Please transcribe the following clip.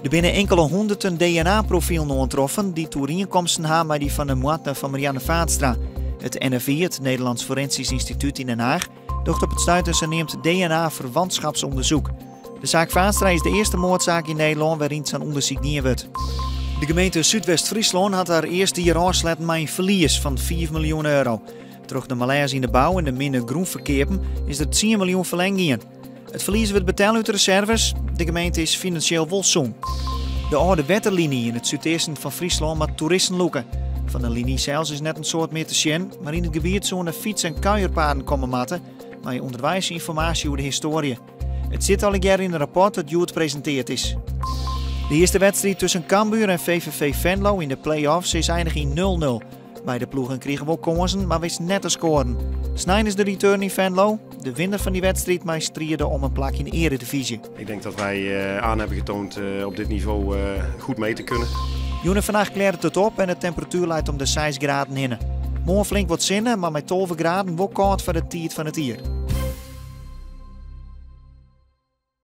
Der binne inkelde hûnderten DNA-profilen oantroffen dy't oerienkomsten ha mei dy fan de moardner fan Marianne Vaatstra. It NFI, it Nederlands Forensisch Instituut yn Den Haag, docht op it stuit in saneamd DNA-verwantschapsonderzoek. De saak Vaatstra is de earste moardsaak yn Nederlân wêryn't sa'n ûndersyk dien wurdt. De gemeente Súdwest-Fryslân hat har earste jier ôfsletten mei in ferlies fan 5 miljoen euro. Troch de malêze yn de bou en de minne grûnferkeapen is der 10 miljoen ferlern gien. It ferlies wurdt betelle út de reserves. De gemeente is finansjeel wol sûn. De âlde wetterliny yn it súdeasten fan Fryslân moat toeristen lûke. Fan de liny sels is net in soad mear te sjen, mar yn it gebiet soene fyts- en kuierpaden komme moatte mei ûnderweis ynformaasje oer de histoarje. It sit allegear yn in rapport dat hjoed presinteard is. De earste wedstriid tusken Cambuur en VVV Venlo yn de play-offs is einige yn 0-0. Beide ploegen krigen wol kânsen, mar wisten net te skoaren. Snein is de return yn Venlo. De winner fan dy wedstriid mei stride om in plak yn de earedivyzje. Ik denk dat wij eh, aan hebben getoond eh, op dit niveau eh, goed mee te kunnen. Jûn en fannacht klearret it op en de temperatuer leit om de 6 graden hinne. Moarn flink wat sinne, mar mei 12 graden wol kâld foar de tiid fan it jier.